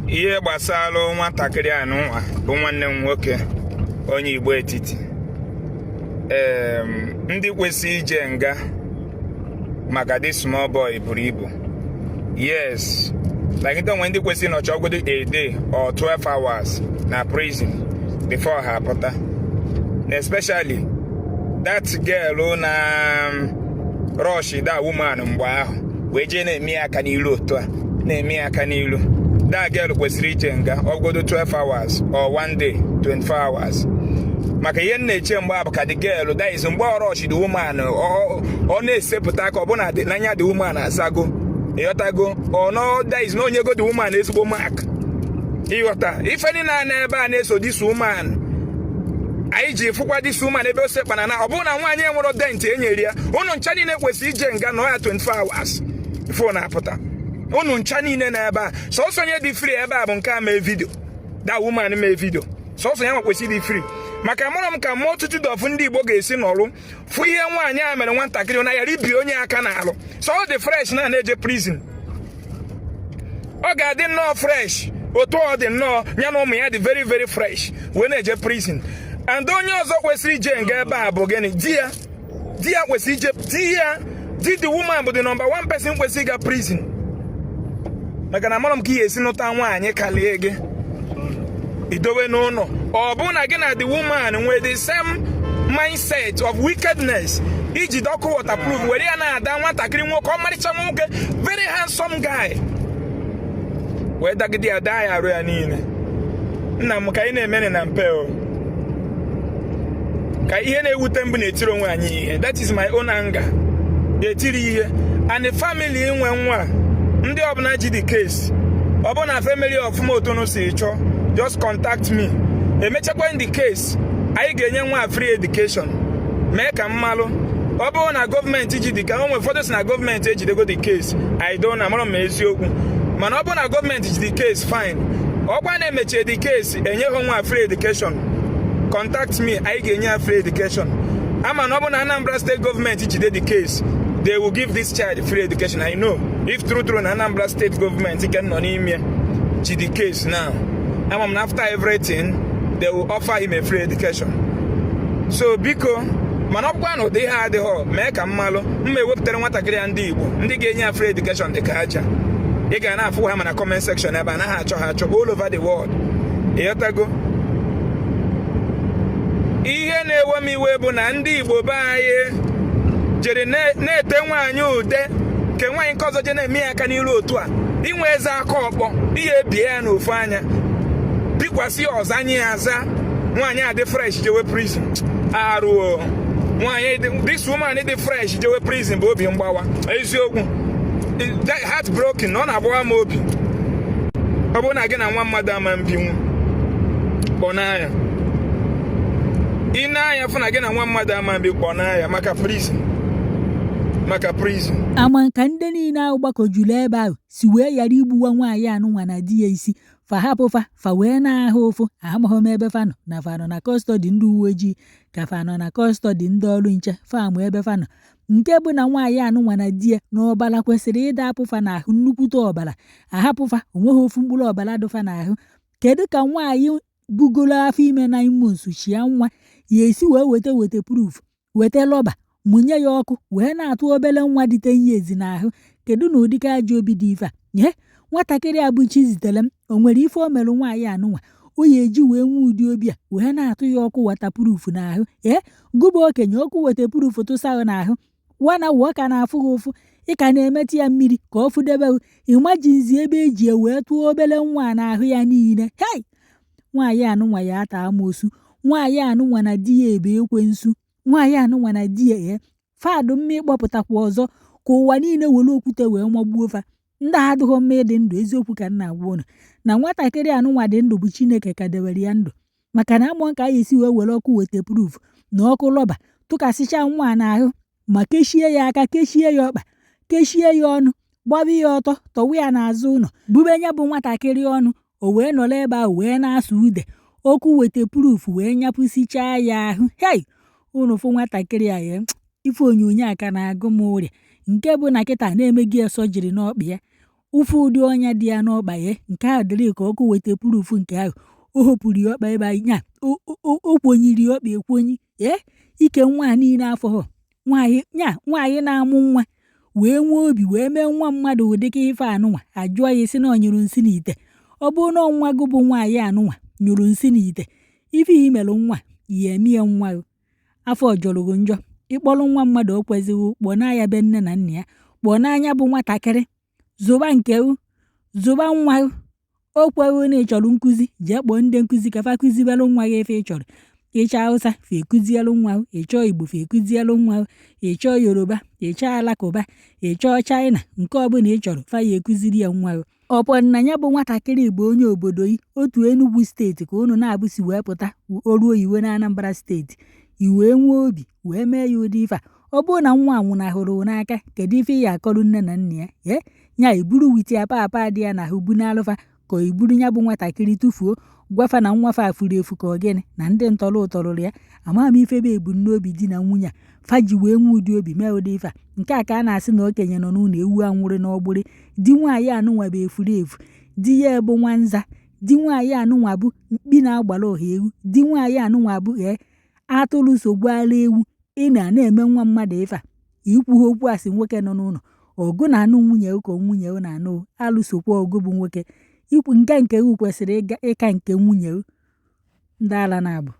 Ihe gbasara nwatakịrị a nụnwa bụ nwanne m nwoke, onye Igbo Etiti, ndị kwesịrị ije nga maka this small boy buru ibu. Yes, like ndị onwe ndị kwesịrị nọchi ọgọdụ a day or 12 hours na prison before ha apụta, especially that girl na rush that woman mgbe ahụ wee jee na-eme ya aka n'ilu, otu a na-eme ya aka n'ilu. That girl kwesịrị ije nga ọgọdụ 12 hours or one day, 24 hours, maka ihe m na-eche mgbe a bụ ka the girl, that is, mgbe ọ rush the woman, ọ na-esepụta aka, ọ bụ na n'anya the woman azago, ịghọtago? Ọ nọ, that is, na onyego the woman ezigbo mark, ịghọta? Ife niile a na ebe a na-eso this woman, anyị ji fụkwa this woman ebe o sekpana na ọ bụrụ na nwaanyị enwero dent enyere ya. Unu ncha niile kwesịrị ije nga nọ ya 24 hours ifo na-apụta. Unu ncha niile na ebe a, sọsọ onye dị free ebe a bụ nke a mee video, that woman mee video. Sọsọ ya nwa kwesịrị ịdị free, maka mụrụ m ka multitude of ndị Igbo ga-esi nọrụ fụ ihe nwaanyị a mere nwatakịrị na yara ibi onye aka n'alụ. So ọ dị fresh na na-eje prison, ọ ga-adị nnọọ fresh otu ọ dị nnọọ, ya na ụmụ ya dị very very fresh wee na-eje prison. And onye ọzọ kwesịrị ije nga ebe a bụ gịnị? Di ya. Di ya kwesịrị ije. Di ya, di the woman, bụ the number one person kwesịrị ịga prison, maka na amara m ka ị ga-esi nụta nwaanyị kalie gị idowe n'ụlọ. Ọ bụ na gị na the woman nwee the same mindset of wickedness, iji dọkụ waterproof were ya na-ada nwatakịrị nwoke, ọmarịcha nwoke, very handsome guy, wee dagide ya, daa ya arụ ya niile. Nna m, ka anyị na-emene na mpe o ka ihe na-ewute mbụ na-etiri onwe anyị ihe. That is my own anger. Etiri ihe and the family nwe nwa, ndị ọbụla ji the case, ọ bụ na family ọfụma otunu si chọọ, just contact me. Emechakwa the case, anyị ga-enye nwa free education. Mee ka mmalụ, ọ bụrụ na gọọmenti ji dịka o nwere ụfọdụ si na gọọmenti ejidego the case, I don't know, amara m eziokwu, mana ọ bụrụ na gọọmenti ji the case, fine. Ọkwa na-emechie the case, enyeghị nwa free education, contact me, anyị ga-enye ya free education. Ama na ọ bụ na Anambra State gọọmenti jide the case, they will give this child free education. I know, if true true na Anambra State gọọmenti ke nọ n'ime ji the case now, ama m na after everything they will offer him a free education. So biko, mana ọ bụkwa na ụdị ihe adịghọ, mee ka mmalụ mma ewepụtara nwatakịrị ya ndị Igbo ndị ga-enye ya free education dị ka aja. Ị ga na-afụ ha mana comment section ebe anaghị achọ ha achọ all over the world, ịghọtago? Ihe na-ewe m iwe bụ na ndị Igbo be anyị jere na-ete nwaanyị ude nke nwaanyị nke ọzọ je na-eme ya aka n'iru otu a, inwe eze aka ọkpọ, ihe ebie ya n'ofu anya, bikwasị ya ọzọ anya ya aza. Nwaanyị a dị fresh jewe prison, arụ nwaanyị, this woman dị fresh jewe prison bụ obi mgbawa, eziokwu, heart broken. Ọ na-agbawa m obi. Ọ bụrụ na gị na nwa mmadụ ama mbinwu, kpọnaa ya. Ị na-anya fụ na gị na nwa mmadụ ama mbi, kpọnaa ya maka prison, maka prison. Ama nka ndị niile ahụ gbakọjuru ebe ahụ si wee ghara igbuwa nwaanyị anụnwa na di ya isi, fa hapụ fa, fa wee na-ahụ ụfụ. Amaghị m ebe fa nọ, na fa nọ na custody ndị uwe ojii, ka fa nọ na custody ndị ọrụ nche famụ ebe fa nọ, nke bụ na nwaanyị anụnwa na di ya na ọbara kwesịrị ịda apụfa n'ahụ, nnukwute ọbara ahapụfa, onweghị ofu mkpụrụ ọbara dụfa n'ahụ. Kedu ka nwaanyị bugoro afọ ime 9 months chia nwa ya esi wee weta waterproof, weta rubber, mụnye ya ọkụ, wee na-atụ obere nwa dị 10 years n'ahụ? Kedu na ụdịka ajọ obi dị ife a nye nwatakịrị a bụ Chizitere m? O nwere ife o mere nwaanyị anụnwa o ya eji wee nwee ụdị obi a wee na-atụ ya ọkụ waterproof n'ahụ? Ee, gụba okenye, ọkụ waterproof tụsa n'ahụ wana wụọ ka na-afụ gị ụfụ, ị ka na-emetụ ya mmiri ka ọ fụdebe. Imaginezi ebe eji wee tụọ obere nwa n'ahụ ya niile. Hei, nwaanyị anụnwa ya ata amoosu. Nwaanyị anụnwa na di ya ebe ekwensu. Nwaanyị anụnwa na di ya, ee, fadụ mma ịkpọpụtakwa ọzọ ka ụwa niile were okwute wee magbuo fa. Ndị a adịghọ mma ịdị ndụ. Eziokwu ka m na-agwa unu, na nwatakịrị anụnwa dị ndụ bụ Chineke ka debere ya ndụ, maka na amụọ ka a ga-esi wee were ọkụ waterproof na ọkụ rubber tụkasịcha nwa a n'ahụ, ma kechie ya aka, kechie ya ọkpa, kechie ya ọnụ, gbaba ya ọtọ, tọwa ya n'azụ ụlọ, bube ya bụ nwatakịrị ọnụ, o wee nọrọ ebe ahụ wee na-asụ ude, okwu waterproof wee nyapụsichaa ya ahụ. Hei, unu fụ nwatakịrị a ya, ife onyonyo a ka na-agụ m ụrịa, nke bụ na kịta na-emeghị ya sọjiri n'ọkpa ya. Ụfụ ụdị ọnya dị ya n'ọkpa ya nke ahụ dịrị ka ọkụ weta proof nke ahụ. O hopụrụ ya ọkpa ebe ahụ nya o kwonyiri ya ọkpa ekwonyi. Ee, ike nwa a niile afọghọ nwaanyị nya nwaanyị na-amụ nwa wee nwee obi wee mee nwa mmadụ ụdịka ife anụnwa. Ajụọ ya sị na ọ nyụrụ nsị n'ite. Ọ bụrụ na nwa gị bụ nwaanyị anụnwa nyụrụ nsị n'ite, ife i melụ nwa ya eme ya nwa gị. Afọ jọrọ gị njọ. Ịkpọrọ nwa mmadụ o kwezighị, kpọọ ya be nne na nna ya, kpọọ n'anya bụ nwatakịrị, zụba nke gị, zụba nwa gị. O kweghị na ị chọrọ nkụzi, jee kpọọ ndị nkụzi ka fa kụziberụ nwa gị ife ị chọrọ. Ịchọọ Hausa, fa ekụzielu nwa gị. Ịchọọ Igbo, fa ekụzielu nwa gị. Ịchọọ Yoruba, ịchọọ Alakụba, ịchọọ China, nke ọbụla ị chọrọ, fa ya ekụziri ya nwa gị. Ọpọ na ya bụ nwatakịrị bụ onye obodo yi otu Enugu steeti ka unu na-abụ si wee pụta oru oyibo na Anambra steeti, i wee nwee obi wee mee ya ụdị ife a. Ọ bụrụ na nwa a nwụnahụrụ n'aka, kedu ife ị ya akọrọ nne na nna ya? Ee, nya iburu witi apa apa dị ya n'ahụ bu n'alụfa, ka iburu ya bụ nwatakịrị tụfuo, gwafa na nwa fa furu efu, ka ọ gịnị na ndị ntọrọ ụtọrụrụ ya. Amaghị m ife bụ ebumnobi di na nwunye a fa ji wee nwee ụdị obi mee ụdị ife a. Nke a ka a na-asị na okenye nọ n'ụlọ, ewu anwụrụ n'ọgbụrị. Di nwaanyị anụnwa bụ efuru efu, di ya bụ nwanza, di nwaanyị anụnwa bụ mkpi na-agbara ọha ewu, di nwaanyị anụnwa bụ ee atụrụ sogbuala ewu. Ị na na-eme nwa mmadụ ife a, ikwughị okwu asị nwoke nọ n'ụlọ ọgụ na-anụ nwunye ka nwunye na-anụ alụsokwa ọgụ bụ nwoke. Ikwu nke nke gị kwesịrị ịga ịka nke nwunye. Ndị ala na-abụ.